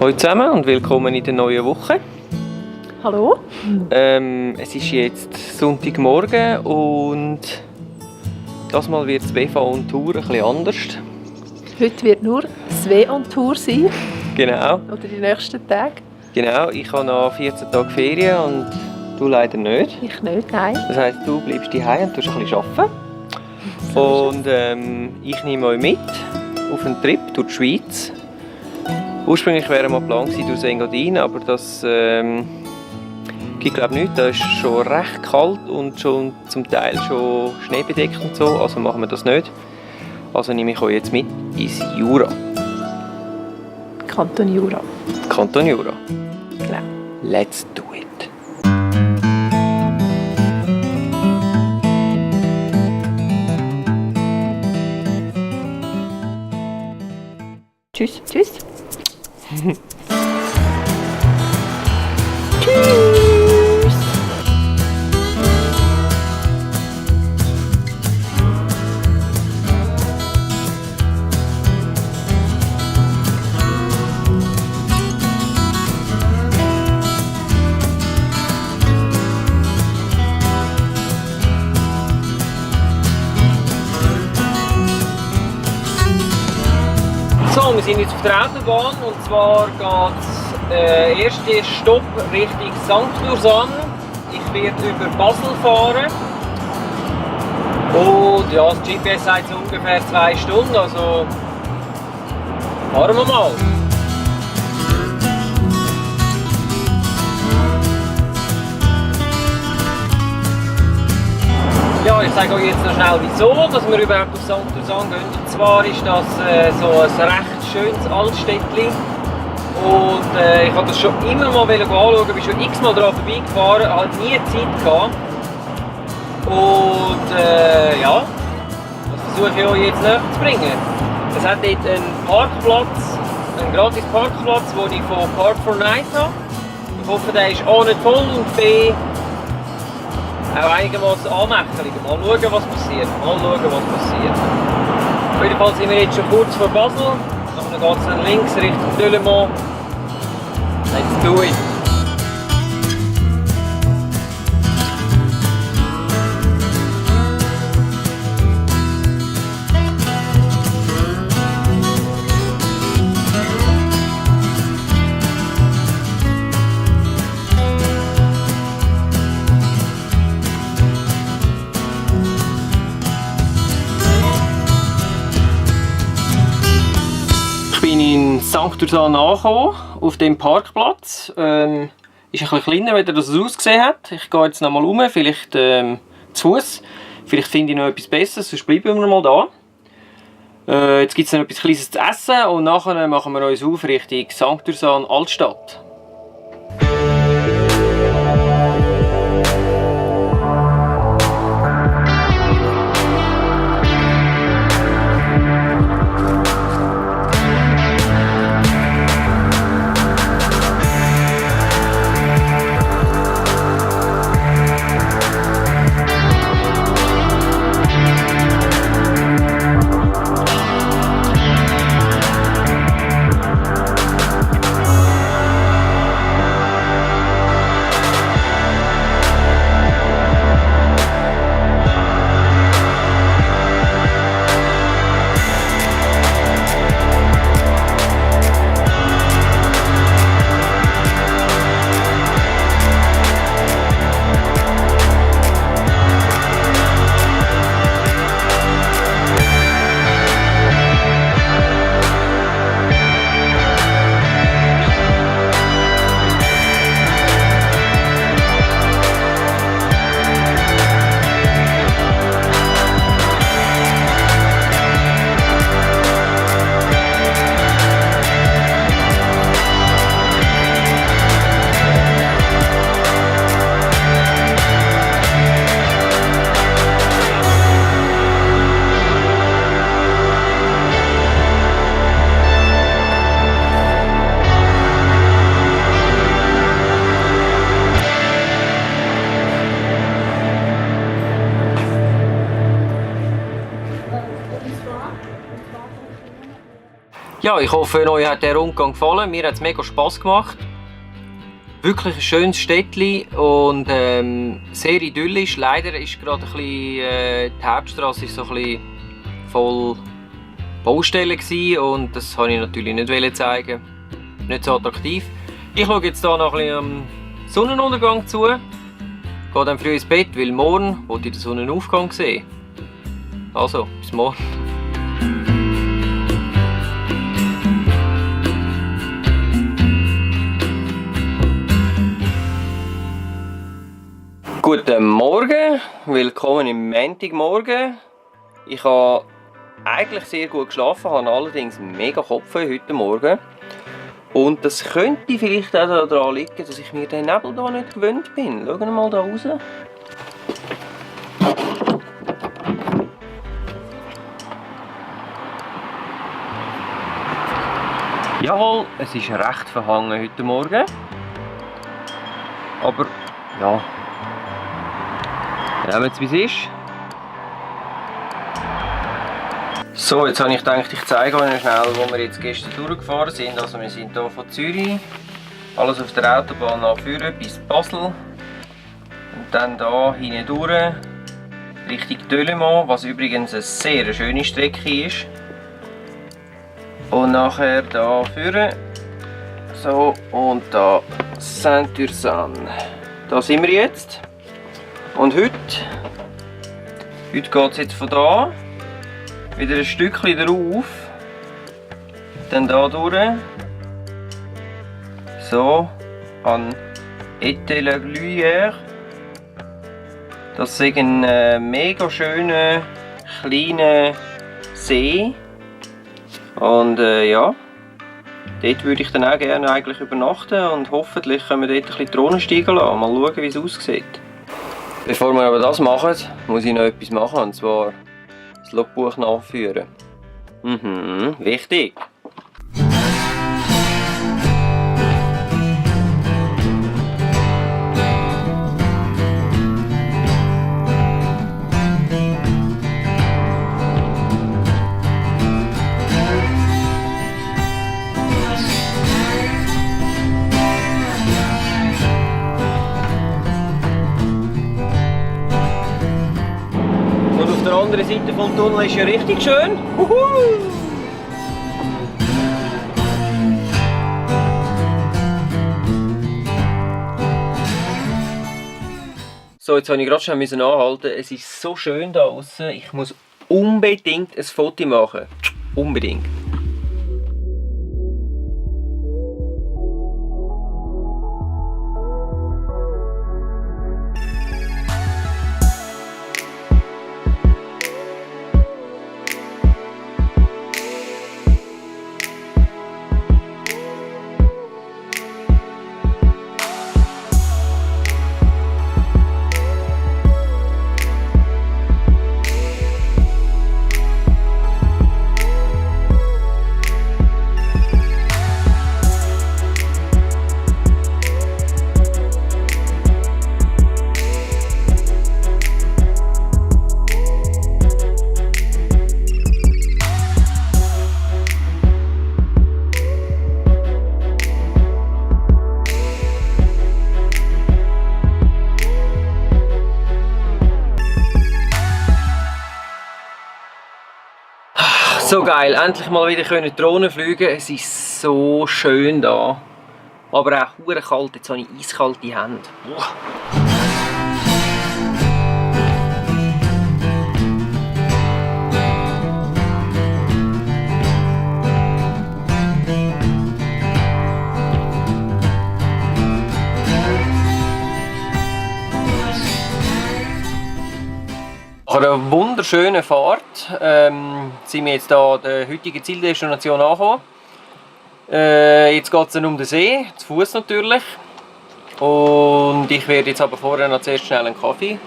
Hallo zusammen und willkommen in der neuen Woche. Hallo. Es ist jetzt Sonntagmorgen und das Mal wird das WV on Tour ein bisschen anders. Heute wird nur das W on Tour sein. Genau. Oder die nächsten Tage. Genau, ich habe noch 14 Tage Ferien und du leider nicht. Ich nicht, nein. Das heisst, du bleibst daheim und tust ein bisschen arbeiten. So und ich nehme euch mit auf einen Trip durch die Schweiz. Ursprünglich wäre mal Plan gewesen durch Engadin, aber das gibt glaube nicht. Da ist schon recht kalt und schon zum Teil schon schneebedeckt und so, also machen wir das nicht. Also nehme ich euch jetzt mit ins Jura. Kanton Jura. Kanton Jura. Genau. Let's do it. Tschüss. Tschüss. Tschüss. So, wir sind jetzt auf der Autobahn und zwar geht der erste Stopp Richtung St. Lausanne. Ich werde über Basel fahren. Und ja, das GPS sagt so ungefähr 2 Stunden, also fahren wir mal. Ja, ich sage euch jetzt noch schnell wieso, dass wir überhaupt auf St. Lausanne gehen. Und zwar ist das so ein recht schönes Altstädtchen. Und ich wollte das schon immer mal anschauen, bin schon x-mal daran vorbeigefahren, habe nie Zeit gehabt. Und ja, das versuche ich euch jetzt näher zu bringen. Es hat dort einen Parkplatz, einen gratis Parkplatz, den ich von Park 4 Night habe. Ich hoffe, der ist A nicht voll und B auch einigermaßen anmächtig. Mal schauen, was passiert. Auf jeden Fall sind wir jetzt schon kurz vor Basel. Dann geht es dann links Richtung Delemont. Let's do it! Ich bin in St. Lausanne angekommen, auf dem Parkplatz. Ist ein bisschen kleiner, als das ausgesehen hat. Ich gehe jetzt noch mal rum, vielleicht zu Fuß. Vielleicht finde ich noch etwas Besseres, sonst bleiben wir mal da. Jetzt gibt es noch etwas Kleines zu essen und nachher machen wir uns auf Richtung St. Lausanne Altstadt. Ja, ich hoffe, euch hat der Rundgang gefallen. Mir hat es mega Spass gemacht. Wirklich ein schönes Städtchen und sehr idyllisch. Leider ist gerade ein bisschen, die Hauptstraße ist so ein bisschen voll Baustellen gewesen und das wollte ich natürlich nicht zeigen. Nicht so attraktiv. Ich schaue jetzt hier noch ein bisschen am Sonnenuntergang zu. Gehe dann früh ins Bett, weil morgen wollte ich den Sonnenaufgang sehen. Also, bis morgen. Guten Morgen, willkommen im Montagmorgen. Ich habe eigentlich sehr gut geschlafen, habe allerdings mega Kopfweh heute Morgen. Und das könnte vielleicht auch daran liegen, dass ich mir den Nebel hier nicht gewöhnt bin. Schauen wir mal da raus. Jawohl, es ist recht verhangen heute Morgen. Aber ja, nehmen wir es wie es ist. So, jetzt habe ich gedacht, ich zeige euch schnell, wo wir jetzt gestern durchgefahren sind. Also wir sind hier von Zürich, alles auf der Autobahn nach vorne bis Basel. Und dann hier hindurch Richtung Delémont, was übrigens eine sehr schöne Strecke ist. Und nachher hier vorne, so, und da Saint-Ursanne. Da sind wir jetzt. Und heute geht es jetzt von da wieder ein Stückchen drauf, dann da durch, so an Étais-la-Gruyère. Das ist ein mega schöner kleiner See und ja, dort würde ich dann auch gerne eigentlich übernachten und hoffentlich können wir dort ein bisschen Drohnen steigen lassen. Mal schauen, wie es aussieht. Bevor wir aber das machen, muss ich noch etwas machen, und zwar das Logbuch nachführen. Wichtig. Auf der anderen Seite vom Tunnel ist ja richtig schön. So, jetzt musste ich gerade schnell anhalten. Es ist so schön da draußen. Ich muss unbedingt ein Foto machen. Unbedingt. So geil, endlich mal wieder Drohnen fliegen. Es ist so schön da. Aber auch hure kalt, jetzt habe ich eiskalte Hände. Boah. Nach einer wunderschönen Fahrt sind wir jetzt hier an der heutigen Zieldestination angekommen. Jetzt geht es um den See, zu Fuß natürlich. Und ich werde jetzt aber vorher noch zuerst schnell einen Kaffee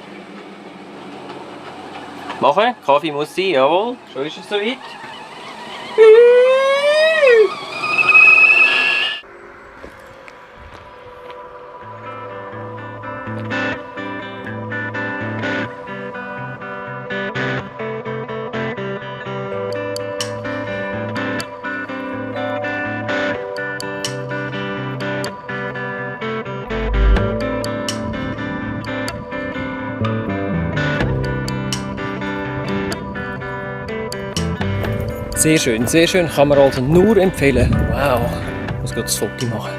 machen. Kaffee muss sein, jawohl, schon ist es soweit. Sehr schön. Kann man also nur empfehlen. Wow, ich muss gerade das Foto machen.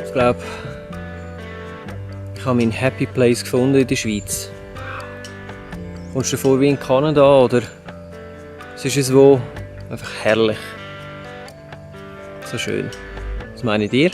Ich glaube, ich habe meinen Happy Place gefunden in der Schweiz. Kommst du dir vor wie in Kanada oder es ist es wo einfach herrlich. So schön. Was meine dir?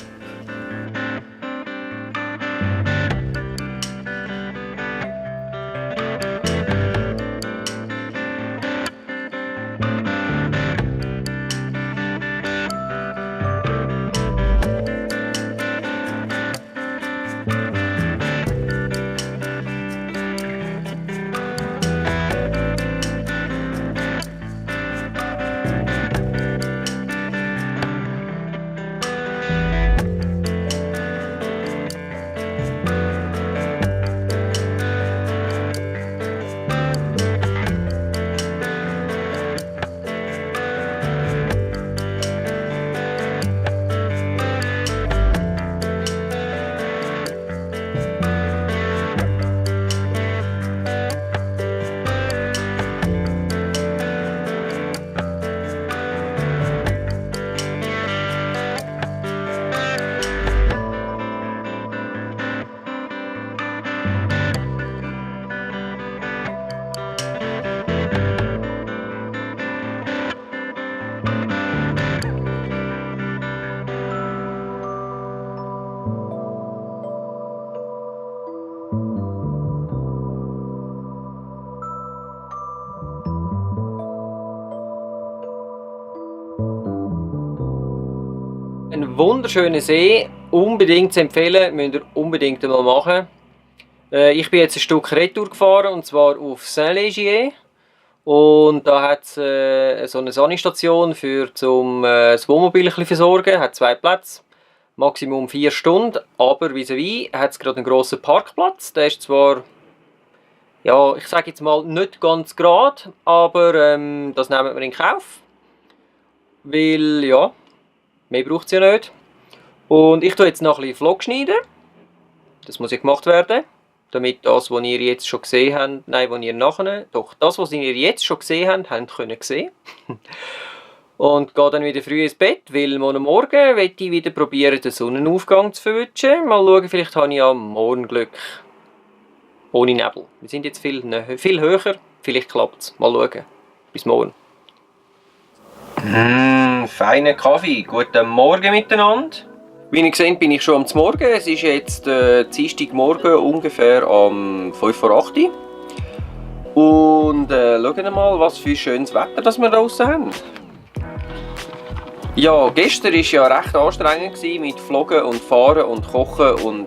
Ein wunderschöner See, unbedingt zu empfehlen, müsst ihr unbedingt einmal machen. Ich bin jetzt ein Stück Retour gefahren, und zwar auf Saint-Légier. Und da hat es so eine Sani-Station zum das Wohnmobil ein bisschen versorgen, hat 2 Plätze, Maximum 4 Stunden, aber vis-à-vis hat es gerade einen grossen Parkplatz. Der ist zwar, ja, ich sage jetzt mal nicht ganz gerade, aber das nehmen wir in Kauf, weil ja, mehr braucht es ja nicht. Und ich tue jetzt noch ein bisschen Vlog schneiden. Das muss ja gemacht werden. Damit das, was ihr jetzt schon gesehen habt, nein, was ihr nachher, doch das, was ihr jetzt schon gesehen habt können sehen. Und gehe dann wieder früh ins Bett, weil morgen werde ich wieder probieren, den Sonnenaufgang zu verwünschen. Mal schauen, vielleicht habe ich ja morgen Glück. Ohne Nebel. Wir sind jetzt viel höher, vielleicht klappt es. Mal schauen. Bis morgen. Feiner Kaffee. Guten Morgen miteinander. Wie ihr seht, bin ich schon am Morgen. Es ist jetzt Dienstagmorgen ungefähr um 5:08 Uhr. Und schauen mal, was für schönes Wetter das wir draußen haben. Ja, gestern war ja recht anstrengend mit Vloggen und Fahren und Kochen und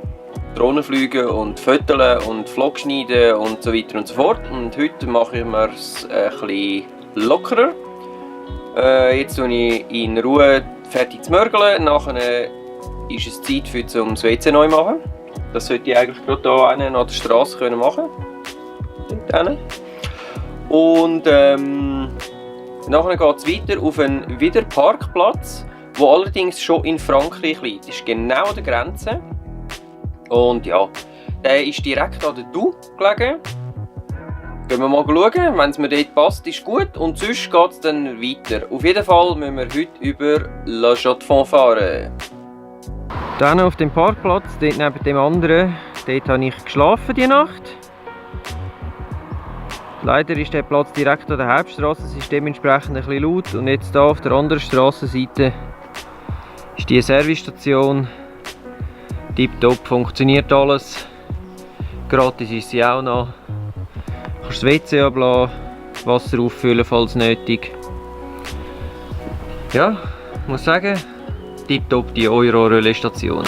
Drohnenfliegen und Foteln und Vlog schneiden und so weiter und so fort. Und heute mache ich mir es ein bisschen lockerer. Jetzt tue ich in Ruhe fertig zu mörgeln. Nachher ist es Zeit für das WC neu machen. Das sollte ich eigentlich gerade hier an der Straße machen können. Und nachher geht es weiter auf einen Parkplatz, der allerdings schon in Frankreich liegt. Das ist genau an der Grenze. Und ja, der ist direkt an der Doubs gelegen. Gehen wir mal schauen, wenn es mir dort passt, ist gut. Und sonst geht es dann weiter. Auf jeden Fall müssen wir heute über La Chaux-de-Fonds fahren. Dann auf dem Parkplatz, dort neben dem anderen, dort habe ich geschlafen die Nacht. Leider ist der Platz direkt an der Hauptstraße, es ist dementsprechend ein bisschen laut. Und jetzt hier auf der anderen Strassenseite ist die Servicestation. Tipptopp, funktioniert alles. Gratis ist sie auch noch. Du kannst das WC ablassen, Wasser auffüllen, falls nötig. Ja, ich muss sagen, tipptopp die Euro-Relais-Stationen.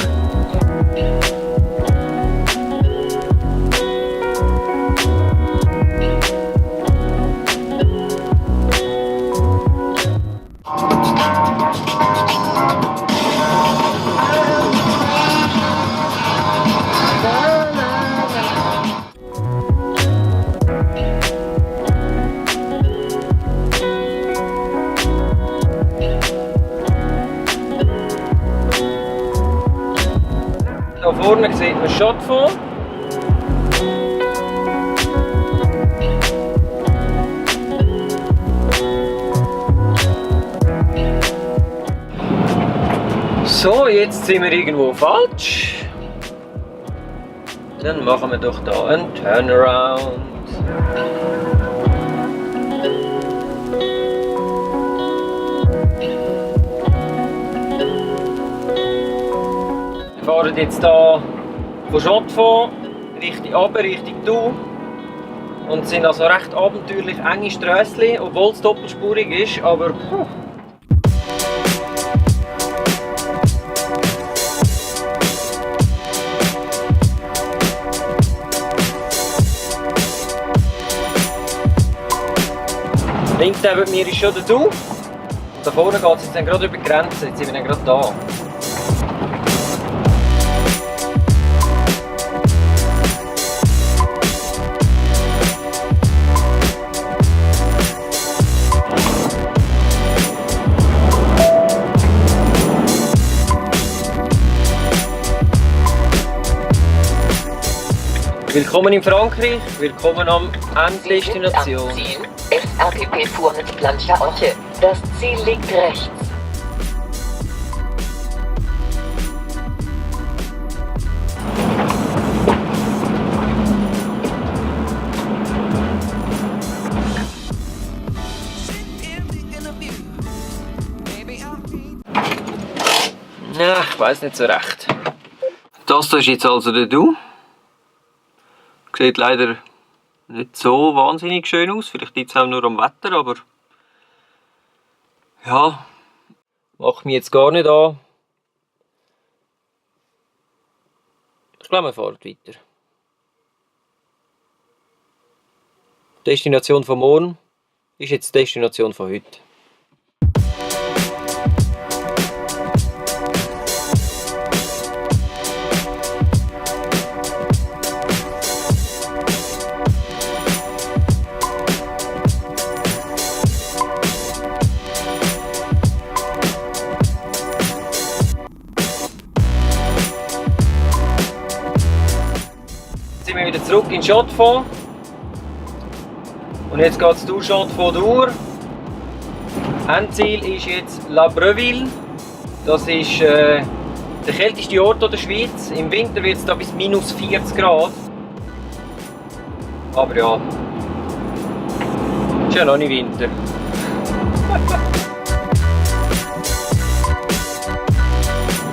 vorne sieht man Chaux-de-Fonds. So, jetzt sind wir irgendwo falsch. Dann machen wir doch da einen Turnaround. Wir fahren jetzt hier von Chaux-de-Fonds Richtung runter, Richtung Doubs. Und es sind also recht abenteuerlich enge Strössli, obwohl es doppelspurig ist, aber links neben mir ist schon der Doubs. Und da vorne geht es jetzt dann gerade über die Grenze. Jetzt sind wir dann gerade da. Willkommen in Frankreich, willkommen am Enddestination. SRTP fuhr mit Plancha-Orche. Das Ziel liegt rechts. Ja, ich weiß nicht so recht. Das ist jetzt also der Doubs. Sieht leider nicht so wahnsinnig schön aus. Vielleicht liegt es auch nur am Wetter, aber ja, macht mich jetzt gar nicht an. Ich glaube, wir fahren weiter. Die Destination von morgen ist jetzt die Destination von heute. Sind wir wieder zurück in Chaux-de-Fonds. Und jetzt geht es durch Chaux-de-Fonds durch. Endziel ist jetzt La Breville. Das ist der kälteste Ort der Schweiz. Im Winter wird es da bis minus 40 Grad. Aber ja, ist ja noch nicht Winter.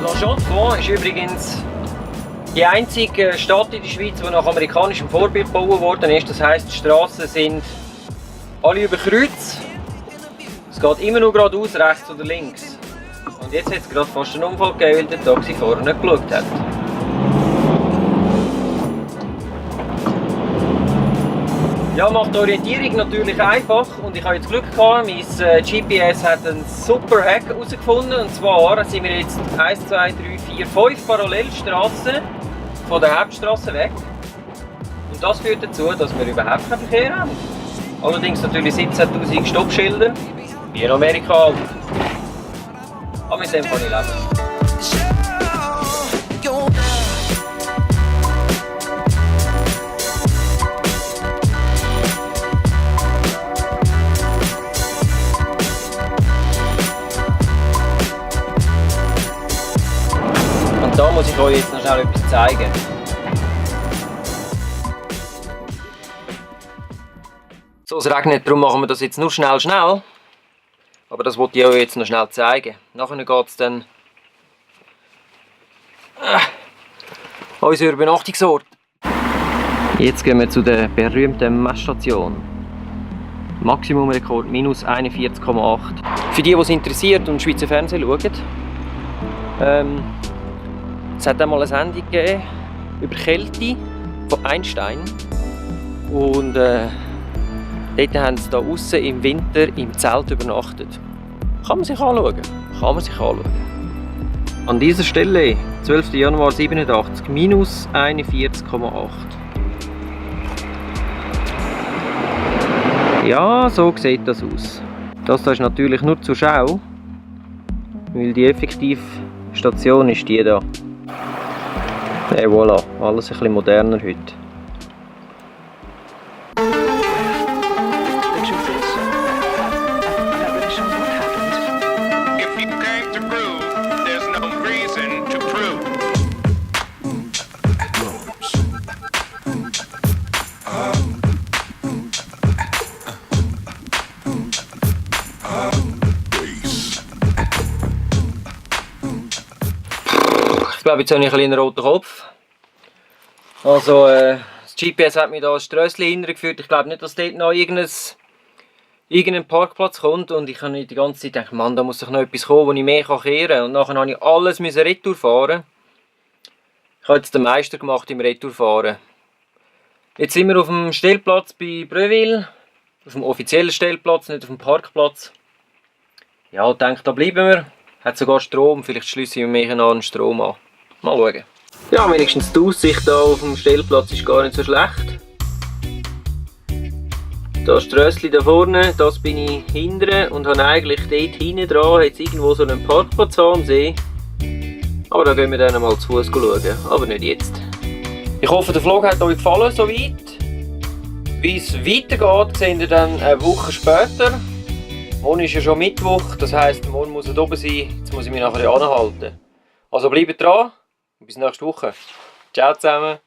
La Chaux-de-Fonds ist übrigens die einzige Stadt in der Schweiz, die nach amerikanischem Vorbild gebaut worden ist. Das heisst, die Strassen sind alle über Kreuz. Es geht immer nur geradeaus, rechts oder links. Und jetzt hat es gerade fast einen Unfall gegeben, weil der Taxifahrer nicht geschaut hat. Ja, macht die Orientierung natürlich einfach und ich habe jetzt Glück gehabt, mein GPS hat einen super Hack herausgefunden, und zwar sind wir jetzt 1, 2, 3, 4, 5 Parallelstraßen von der Hauptstraße weg, und das führt dazu, dass wir überhaupt keinen Verkehr haben. Allerdings natürlich 17'000 Stoppschilder, wie in Amerika halt. Aber mit dem kann ich leben. Und da muss ich euch jetzt noch schnell etwas zeigen. So, es regnet, darum machen wir das jetzt nur schnell. Aber das wollte ich euch jetzt noch schnell zeigen. Nachher geht es dann an unseren Übernachtungsort. Jetzt gehen wir zu der berühmten Messstation. Maximumrekord minus 41,8. Für die es interessiert und Schweizer Fernsehen schauen, es hat einmal eine Sendung gegeben über Kälte von Einstein. Und dort haben sie da außen im Winter im Zelt übernachtet. Kann man sich anschauen. An dieser Stelle, 12. Januar 87, minus 41,8. Ja, so sieht das aus. Das ist natürlich nur zur Schau, weil die effektive Station ist die da. Et voilà, alles ein bisschen moderner heute. Ich glaube, jetzt habe ich ein einen roten Kopf. Also, das GPS hat mich da ein Strössli hintergeführt. Ich glaube nicht, dass dort noch irgendein Parkplatz kommt. Und ich habe die ganze Zeit gedacht, Mann, da muss doch noch etwas kommen, wo ich mehr kehren kann. Und nachher musste ich alles retour fahren. Ich habe jetzt den Meister gemacht im Retourfahren. Jetzt sind wir auf dem Stellplatz bei Breville. Auf dem offiziellen Stellplatz, nicht auf dem Parkplatz. Ja, ich denke, da bleiben wir. Hat sogar Strom, vielleicht schließe ich mir einen Strom an. Mal schauen. Ja, wenigstens die Aussicht hier auf dem Stellplatz ist gar nicht so schlecht. Das Strössli da vorne, das bin ich hinten und habe eigentlich dort hinten dran jetzt irgendwo so einen Parkplatz am See. Aber da gehen wir dann mal zu Fuß schauen, aber nicht jetzt. Ich hoffe, der Vlog hat euch gefallen soweit. Wie es weitergeht, seht ihr dann eine Woche später. Morgen ist ja schon Mittwoch, das heisst, morgen muss er oben sein. Jetzt muss ich mich nachher anhalten. Also bleibt dran und bis nächste Woche. Ciao zusammen.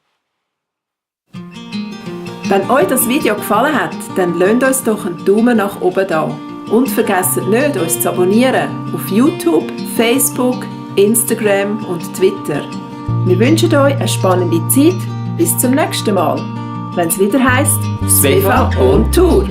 Wenn euch das Video gefallen hat, dann lasst uns doch einen Daumen nach oben da. Und vergesst nicht, uns zu abonnieren auf YouTube, Facebook, Instagram und Twitter. Wir wünschen euch eine spannende Zeit. Bis zum nächsten Mal, wenn es wieder heisst Svefa on Tour.